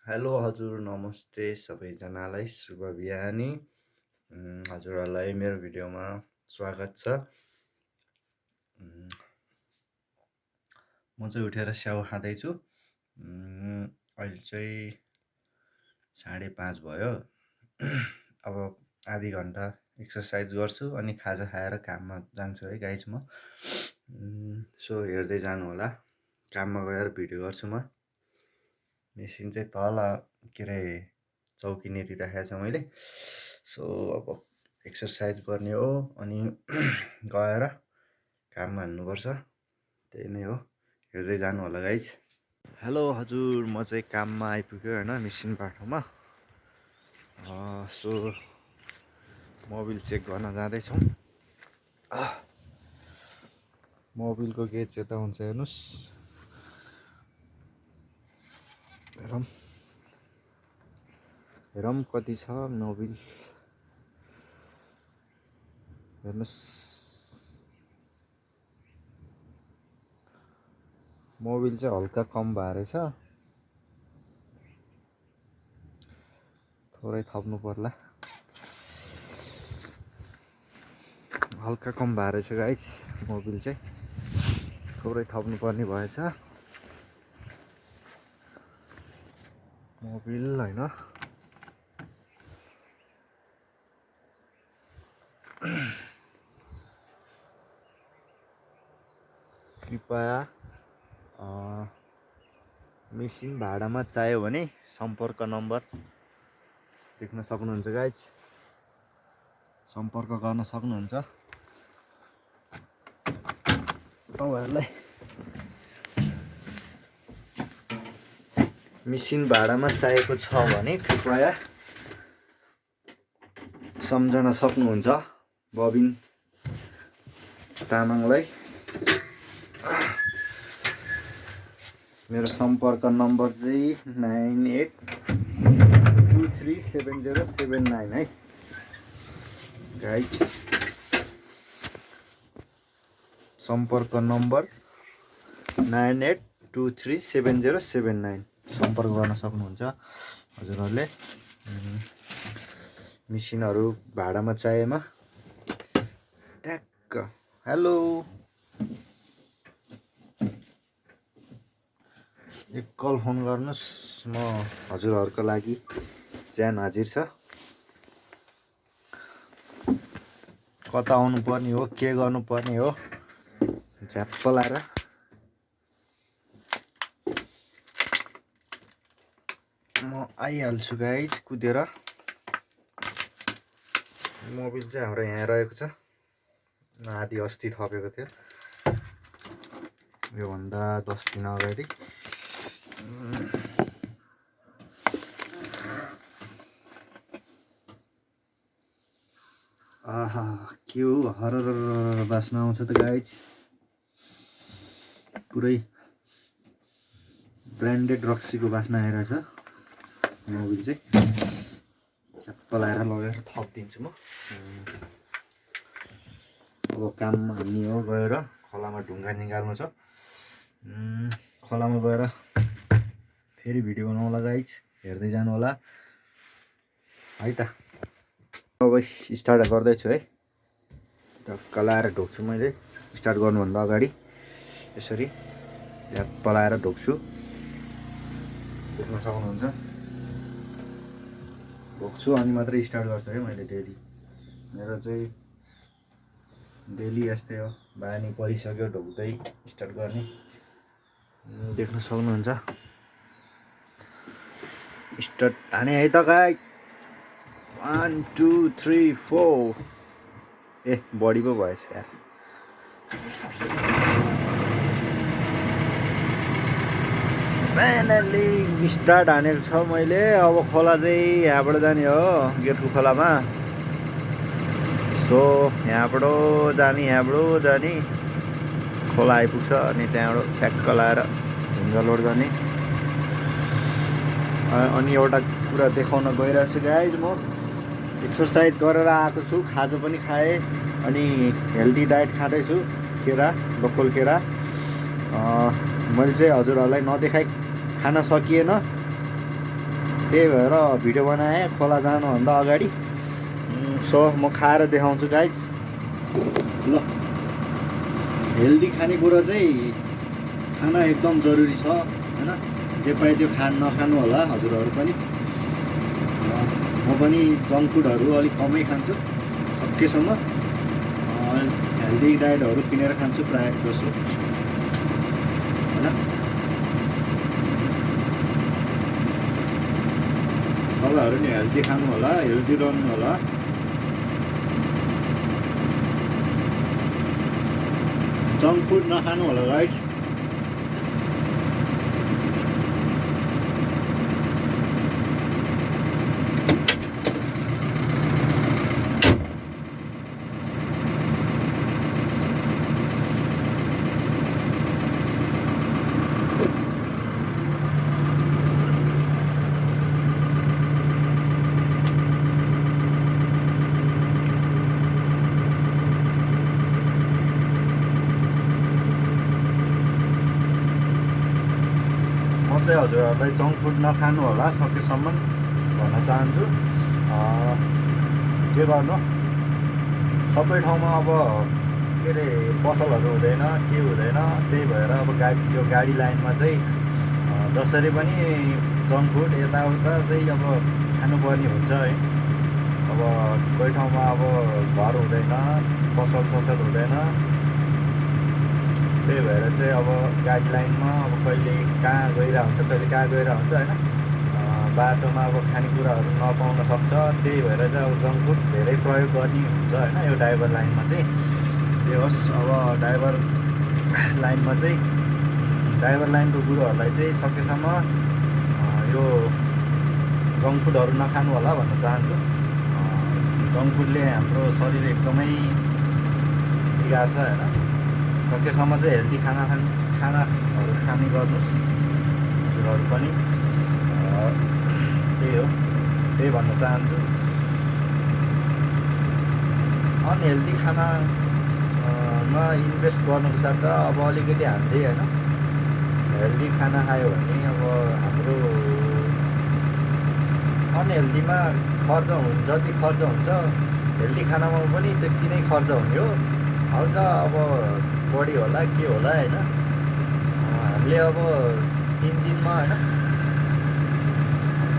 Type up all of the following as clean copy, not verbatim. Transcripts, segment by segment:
Hello हजुर नमस्ते सबैजनालाई शुभ बिहानी। हजुरहरूलाई मेरो भिडियोमा स्वागत छ। म चाहिँ उठेर स्याउ खाँदैछु। अहिले चाहिँ 5:30 भयो। अब आधी घन्टा एक्सर्साइज गर्छु अनि खाजा खाएर काममा जान्छु है गाइज म। सो हेर्दै जानु होला। काममा गएर भिडियो गर्छु म। मेसिन चाहिँ तल के अरे चौकीनेरि राखेको छ मैले। सो अब एक्सर्साइज गर्ने हो अनि गएर काममा हान्नुपर्छ। त्यही नै हो, हेर्दै जानु होला गाइज। हेलो हजुर, म चाहिँ काममा आइपुग्यो होइन, मेसिन बाटोमा। सो मोबिल चेक गर्न जाँदैछौँ। मोबिलको गेज यता हुन्छ, हेर्नुहोस्। हेरौँ कति छ मोबिल, हेर्नुहोस्। मोबिल चाहिँ हल्का कम भए रहेछ, थोरै थप्नु पर्ला। हल्का कम भए रहेछ गाइस, मोबिल चाहिँ थोरै थप्नु पर्ने भएछ। मोबिल होइन, कृपया मेसिन भाडामा चाहियो भने सम्पर्क नम्बर देख्न सक्नुहुन्छ गाइज, सम्पर्क गर्न सक्नुहुन्छ। तपाईँहरूलाई मेसिन भाडामा चाहिएको छ भने कृपया सम्झन सक्नुहुन्छ बबिन तामाङलाई। मेरो सम्पर्क नम्बर चाहिँ 98237079 है गाइज। सम्पर्क नम्बर 98237079 सम्पर्क गर्न सक्नुहुन्छ हजुरहरूले। मेसिनहरू भाडामा चाहिएमा ट्याक्क। हेलो, एक कल फोन गर्नुहोस्, म हजुरहरूको लागि ज्यान हाजिर छ। कता आउनु पर्ने हो, के गर्नुपर्ने हो, झ्याप्प लाएर म आइहाल्छु गाइज कुदेर। मोबिल चाहिँ हाम्रो यहाँ रहेको छ, आधी अस्ति थपेको थियो, योभन्दा 10 दिन अगाडि। आहा, के हो, हरर बास्न आउँछ त गाइज। पुरै ब्रान्डेड रक्सीको बास्ना आइरहेछ मोबिल चाहिँ। झ्याप्प लाएर लगेर थपिदिन्छु म। अब काममा हान्ने हो, गएर खोलामा ढुङ्गा निकाल्नु छ। खोलामा गएर फेरि भिडियो बनाउँला गाइज, हेर्दै जानु होला है त। अब स्टार्ट गर्दैछु है, ढक्क लाएर ढोक्छु मैले। स्टार्ट गर्नुभन्दा अगाडि यसरी झ्याप्प लाएर ढोक्छु, देख्न सक्नुहुन्छ। ढोक्छु अनि मात्रै स्टार्ट गर्छु है मैले डेली। मेरो चाहिँ डेली यस्तै हो, बानी परिसक्यो ढोक्दै स्टार्ट गर्ने, देख्न सक्नुहुन्छ। स्टार्ट हाने है त गाइज। 1 2 3 4। ए बढी पो भएछ यार। फाइनली स्टार्ट हानेको छ मैले। अब खोला चाहिँ यहाँबाट जाने हो, गेटको खोलामा। सो यहाँबाट जाने खोला आइपुग्छ अनि त्यहाँबाट ट्याक्क लाएर ढुङ्गा लोड गर्ने। अनि एउटा कुरा देखाउन गइरहेको छु गाइज, म एक्सर्साइज गरेर आएको छु, खाजा पनि खाएँ अनि हेल्दी डाइट खाँदैछु, केरा, लोकल केरा। मैले चाहिँ हजुरहरूलाई नदेखाइ खान सकिएन, त्यही भएर भिडियो बनाएँ खोला जानुभन्दा अगाडि। सो म खाएर देखाउँछु गाइज। ल, हेल्दी खानेकुरा चाहिँ खाना एकदम जरुरी छ हैन। जे पाए त्यो नखानु होला हजुरहरू पनि। म पनि जङ्क फुडहरू अलिक कमै खान्छु सकेसम्म। हेल्दी डायटहरू किनेर खान्छु प्रायः जसो हैन। तपाईँहरू नि हेल्दी खानु होला, हेल्दी रहनु होला। जङ्क फुड नखानु होला गाइस। हजुरहरूलाई जङ्क फुड नखानु होला सकेसम्म भन्न चाहन्छु। के गर्नु, सबै ठाउँमा अब के अरे पसलहरू हुँदैन, के हुँदैन। त्यही भएर अब यो गाडी लाइनमा चाहिँ जसरी पनि जङ्क फुड यताउता चाहिँ अब खानुपर्ने हुन्छ है। अब कोही ठाउँमा अब घर हुँदैन, पसल हुँदैन। त्यही भएर चाहिँ अब गाडी लाइनमा अब कहिले कहाँ गइरहेको हुन्छ, कहिले कहाँ गइरहेको हुन्छ होइन। बाटोमा अब खानेकुराहरू नपाउन सक्छ। त्यही भएर चाहिँ अब जङ्क फुड धेरै प्रयोग गर्ने हुन्छ होइन यो ड्राइभर लाइनमा चाहिँ। त्यही होस्, अब ड्राइभर लाइनको गुरुहरूलाई चाहिँ सकेसम्म यो जङ्क फुडहरू नखानु होला भन्न चाहन्छु। जङ्क फुडले हाम्रो शरीर एकदमै बिगार्छ होइन। सकेसम्म चाहिँ हेल्दी खानाहरू खाने गर्नुहोस् हजुरहरू पनि। त्यही भन्न चाहन्छु। अनहेल्दी खानामा इन्भेस्ट गर्नुको साथमा अब अलिकति हामीले होइन हेल्दी खाना खायो भने अब हाम्रो अनहेल्दीमा जति खर्च हुन्छ हेल्दी खानामा पनि त्यति नै खर्च हुने हो। हल्का अब बढी होला के होला होइन। हामीले अब इन्जिनमा होइन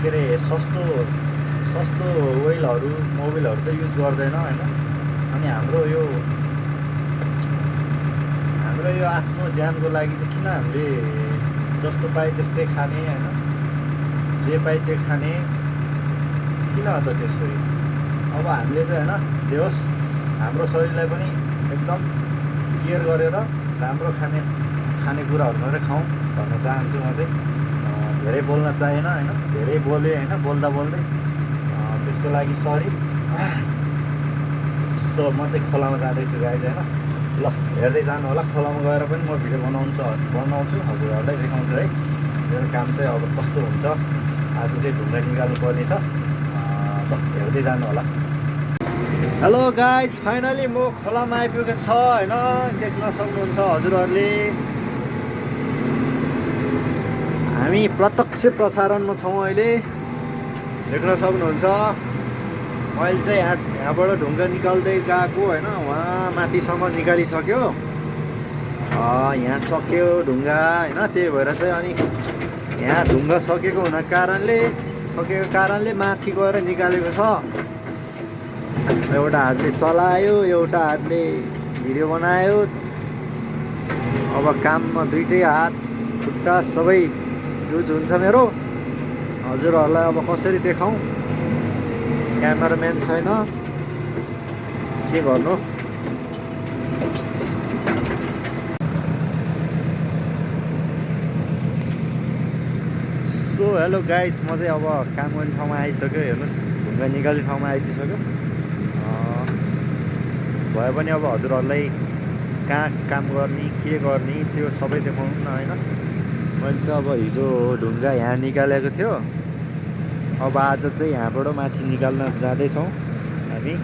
के अरे सस्तो मोबिलहरू त युज गर्दैन होइन। अनि हाम्रो यो आफ्नो ज्यानको लागि चाहिँ किन हामीले जस्तो पाए त्यस्तै खाने होइन, जे पाए त्यो खाने किन त त्यसरी। अब हामीले चाहिँ होइन जे होस् हाम्रो शरीरलाई पनि एकदम केयर गरेर राम्रो खानेकुराहरू मात्रै खाउँ भन्न चाहन्छु म चाहिँ। धेरै बोल्न चाहेन होइन, धेरै बोलेँ होइन बोल्दा त्यसको लागि सरी। सो म चाहिँ खोलामा जाँदैछु गाइज होइन। ल, हेर्दै जानु होला। खोलामा गएर पनि म भिडियो बनाउँछु हजुरहरूलाई देखाउँछु है। मेरो काम चाहिँ अब कस्तो हुन्छ। आज चाहिँ ढुङ्गा निकाल्नु पर्ने छ। ल, हेर्दै जानु होला। हेलो गाइज, फाइनली म खोलामा आइपुगेको छ होइन। देख्न सक्नुहुन्छ हजुरहरूले हामी प्रत्यक्ष प्रसारणमा छौँ अहिले। देख्न सक्नुहुन्छ मैले चाहिँ यहाँबाट ढुङ्गा निकाल्दै गएको होइन। वहाँ माथिसम्म निकालिसक्यो। यहाँ सक्यो ढुङ्गा होइन। त्यही भएर चाहिँ अनि यहाँ ढुङ्गा सकेको कारणले माथि गएर निकालेको छ। एउटा हातले चलायो, एउटा हातले भिडियो बनायो। अब काममा दुइटै हात खुट्टा सबै युज हुन्छ मेरो। हजुरहरूलाई अब कसरी देखाउँ, क्यामेराम्यान छैन, के गर्नु। सो हेलो गाइज, म चाहिँ अब काम गर्ने ठाउँमा आइसक्यो। हेर्नुहोस् ढुङ्गा निकाल्ने ठाउँमा आइसक्यो। भए पनि अब हजुरहरूलाई कहाँ काम गर्ने के गर्ने त्यो सबै देखाउनु न होइन। मैले चाहिँ अब हिजो ढुङ्गा यहाँ निकालेको थियो। अब आज चाहिँ यहाँबाट माथि निकाल्न जाँदैछौँ हामी।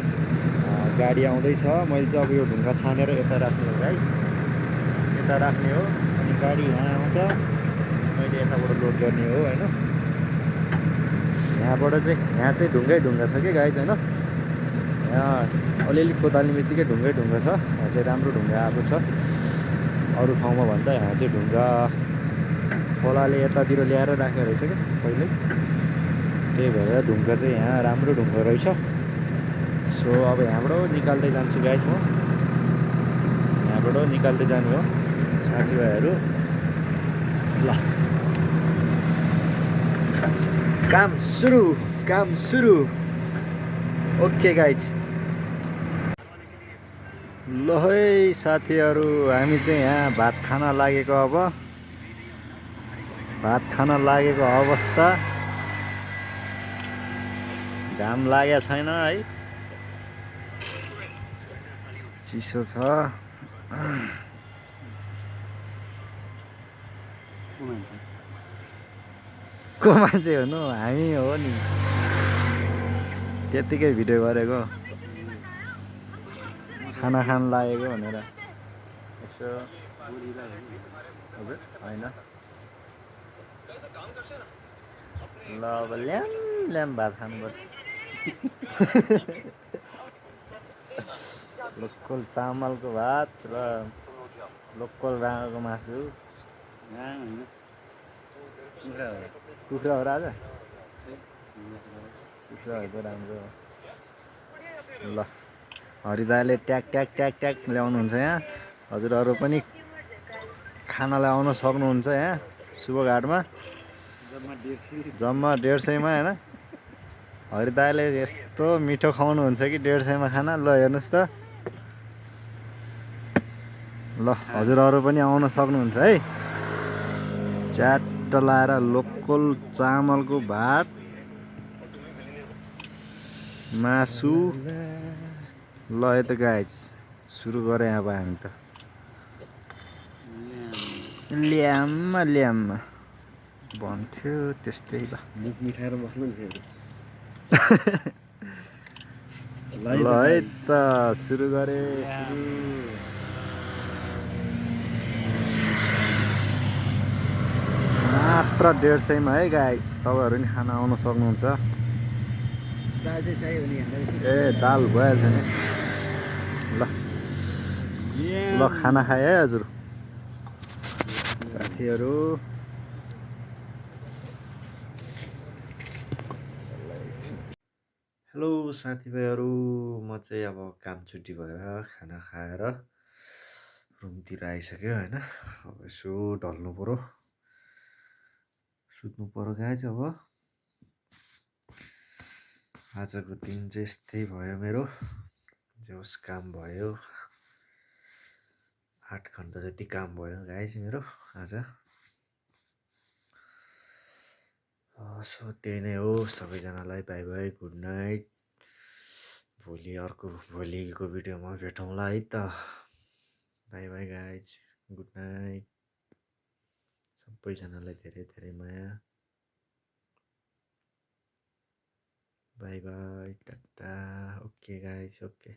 गाडी आउँदैछ। मैले चाहिँ अब यो ढुङ्गा छानेर यता राख्ने हो गाइस, यता राख्ने हो। अनि गाडी यहाँ आउँछ, मैले यताबाट लोड गर्ने हो होइन। यहाँबाट चाहिँ यहाँ चाहिँ ढुङ्गै ढुङ्गा छ कि गाइज होइन। यहाँ अलिअलि खोताल्ने बित्तिकै ढुङ्गै ढुङ्गा छ। यहाँ चाहिँ राम्रो ढुङ्गा आएको छ अरू ठाउँमा भन्दा। यहाँ चाहिँ ढुङ्गा खोलाले यतातिर ल्याएर राखेको रहेछ क्या पहिल्यै, त्यही भएर ढुङ्गा चाहिँ यहाँ राम्रो ढुङ्गा रहेछ। सो अब यहाँबाट निकाल्दै जान्छु गाइज, म यहाँबाट निकाल्दै जाने हो साथीभाइहरू। ल काम सुरु। Okay guys. ल है साथीहरू, हामी चाहिँ यहाँ भात खान लागेको। अब भात खान लागेको अवस्था। घाम लागेको छैन है, चिसो छ। को मान्छे हुनु, हामी हो नि, त्यत्तिकै भिडियो गरेको खाना खान लागेको भनेर। यसो हजुर होइन। ल अब ल्याम भात खानुपर्छ। लोकल चामलको भात र लोकल राँगाको मासु। कुखुरा हो र आज? कुखुरा भएको राम्रो। ल हरिदाले ट्याक ट्याक ट्याक ट्याक ल्याउनुहुन्छ यहाँ। हजुरहरू पनि खानालाई आउन सक्नुहुन्छ यहाँ शुभघाटमा। जम्मा 150 होइन। हरिदाले यस्तो मिठो खुवाउनुहुन्छ कि 150 खाना। ल हेर्नुहोस् त। ल हजुरहरू पनि आउन सक्नुहुन्छ है। च्याट्ट लाएर लोकल चामलको भात मासु। ल है त गाइज सुरु गरेँ अब हामी त। ल्याम्मा भन्थ्यो त्यस्तै। ल मुख मिठाएर बस्नु नि फेरि। ल है त सुरु गरेँ। मात्र 150 मा है गाइज। तपाईँहरू नि खाना आउन सक्नुहुन्छ। दाल चाहिँ चाहियो भने ए दाल भइहाल्छ नि। ल खाना खाएँ है हजुर साथीहरू। हेलो साथीभाइहरू, म चाहिँ अब काम छुट्टी भएर खाना खाएर रुमतिर आइसक्यो होइन। अब यसो ढल्नु पऱ्यो, सुत्नु पऱ्यो गाइज। अब आजको दिन चाहिँ यस्तै भयो मेरो। जे होस् काम भयो, 8 घन्टा जति काम भयो गाइज मेरो आज। सो त्यही नै हो। सबैजनालाई बाई बाई, गुड नाइट। भोलिको भिडियोमा भेटौँला है त। Bye bye guys, good night. सबैजनालाई धेरै धेरै माया। Bye bye, tata. Okay guys, okay.